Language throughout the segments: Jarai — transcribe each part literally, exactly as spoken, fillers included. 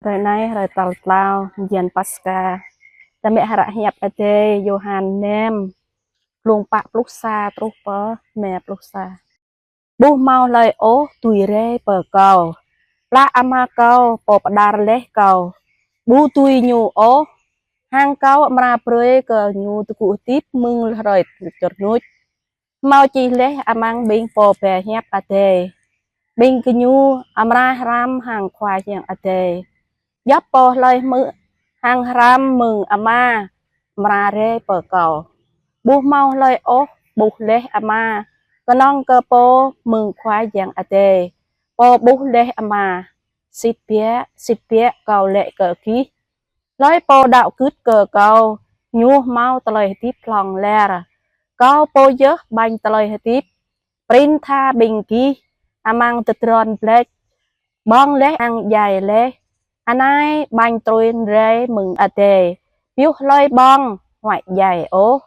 Hrơi anai, hrơi tal klâo, bơyan Paskha. Ta mă hră hiăp Adai Yôhan năm, glông pă pluh sa truh pơ rơma pluh sa. Ƀu hmâo hlơi ôh dưi rai pơ Kâo, plă Ama Kâo, Pô pơđar laih Kâo, ƀu dưi Ñu ôh, hăng Kâo amra brơi kơ ñu tơgŭ hơdip mơ̆ng hrơi tơčơnuč. Hmâo čih laih amăng ƀing pô ba hiăp Adai: Ƀing gơñu amra hrăm hăng Khua Yang Adai. Djop pô hlơi hmư̆ hăng hrăm mơ̆ng Ama amra rai pơ Kâo. Ƀu hmâo hlơi ôh ƀuh laih Ama, kơnơ̆ng kơ Pô mơ̆ng Khua Yang Adai, Pô ƀuh laih Ama. Sĭt biă, sĭt biă Kâo laĭ kơ gih: Hlơi pô đaŏ gưt kơ Kâo, ñu hmâo tơlơi hơdip hlŏng lar. Kâo pô yơh ƀañ tơlơi hơdip. Prin tha ƀing gih amăng tơdron ƀlĕč, ƀơ̆ng laih hăng djai laih, anai ƀañ trŭn rai mơ̆ng adai, pioh hlơi ƀơ̆ng huăi djai ôh.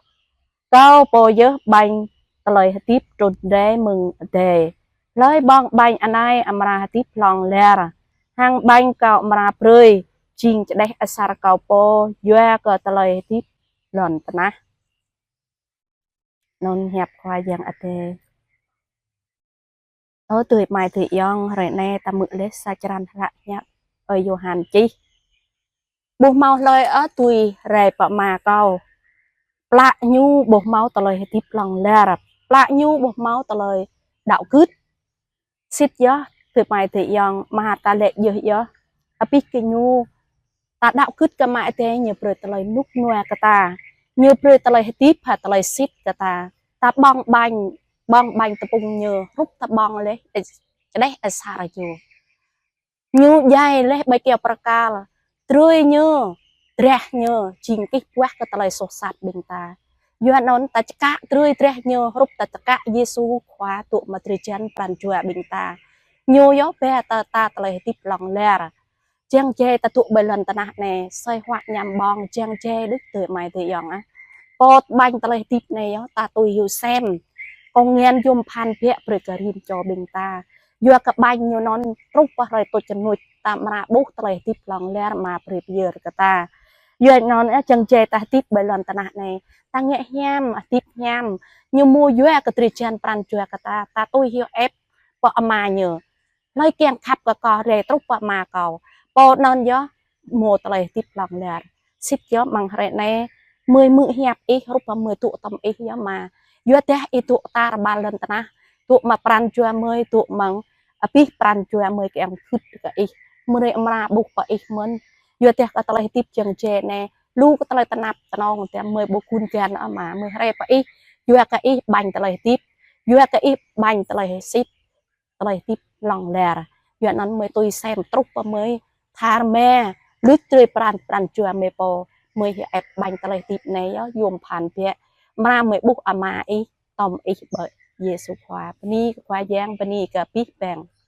Kâo pô yơh ƀañ tơlơi hơdip trŭn rai mơ̆ng adai. Hlơi ƀơ̆ng ƀañ anai amra hơdip hlŏng lar, hăng ƀañ Kâo amra brơi jing čơđeh asar Kâo pô yua kơ tơlơi hơdip lŏn tơnah. Anŭn hiăp Khua Yang Adai. Ơ adơi amai adơi ayŏng, hrơi anai ta hmư̆ laih sa črăn hră hiăp ơi Yôhan čih: Ƀu hmâo hlơi ôh dưi rai pơ Ama Kâo, plă ñu ƀu hmâo tơlơi hơdip hlŏng lar, plă ñu ƀu hmâo tơlơi đaŏ gưt. Sĭt yơh, adơi amai adơi ayŏng, mơ̆ ta laĭ yơh yơh, abih kơ ñu, ta đaŏ gưt kơ Ama Adai, ñu brơi tơlơi rơnŭk rơnua kơ ta, ñu brơi tơlơi hơdip hăng tơlơi sĭt kơ ta. Ta ƀơ̆ng ƀañ, ƀơ̆ng ƀañ tơpŭng ñu, hrup ta ƀơ̆ng laih čơđeh asar ñu. Ñu djai laih ƀơi kơyâo bơrkal, drơi ñu, drah ñu jing kih puah kơ tơlơi soh sat ƀing ta. Yua anŭn ta čơkă drơi drah ñu, hrup ta čơkă Yêsu Khua dŏ amăng drơi jan pran jua ƀing ta. Ñu yơh ba ta, ta tơlơi hơdip hlŏng lar. Jăng jai ta dŏ ƀơi lŏn tơnah anai, sui hua ñam ƀơ̆ng, jăng jai đôč adơi amai adơi ayŏng ah. Pô ƀañ tơlơi hơdip anai yơh, ta tui hyu sem. Kông ngăn yôm phan biă brơi kơ rĭm čô ƀing ta. Yua kơ ƀañ ñu anŭn truh pơ hrơi tơčơnuč, ta amra ƀuh tơlơi hơdip hlŏng lar Ama brơi pơyơr kơ ta. Yua anŭn ah, jăng jai ta hơdip ƀơi lŏn tơnah anai, ta ngă hiam, hơdip hiam. Ñu mơ̆ yua kơ drơi jan pran jua kơ ta, ta tui hyu ĕp pơ Ama ñu. Hlơi kiăng khăp kơ Kâo rai truh pơ Ama Kâo, pô anŭn yơh mơ̆ tơlơi hơdip hlŏng lar. Sĭt yơh amăng hrơi anai, gơmơi hmư̆ hiăp Ih, hrup pơ gơmơi dŏ tom Ih yơh Ama. Yua dah Ih dŏ tar ƀar lŏn tơnah, dŏ amăng pran jua gơmơi, dŏ amăng abih pran jua gơmơi kiăng gưt kơ Ih. Gơmơi amra ƀuh pơ Ih mơ̆n. Yua dah kơ tơlơi hơdip jăng jai anai, lu kơ tơlơi tơnap tơnong, dah gơmơi ƀu gun gan Ama, gơmơi rai pơ Ih, yua kơ Ih ƀañ tơlơi hơdip, yua kơ Ih ƀañ tơlơi sĭt, tơlơi hơdip hlŏng lar. Yua anŭn gơmơi tui sem truh pơ gơmơi tha rơma, luč drơi pran, pran jua gơmơi pô, gơmơi hyu ĕp ƀañ tơlơi hơdip anai yơh, yôm phan biă, amra gơmơi ƀuh Ama Ih, tom Ih ƀơi Yêsu Khua. Bơni kơ Khua Yang, bơni kơ abih bang.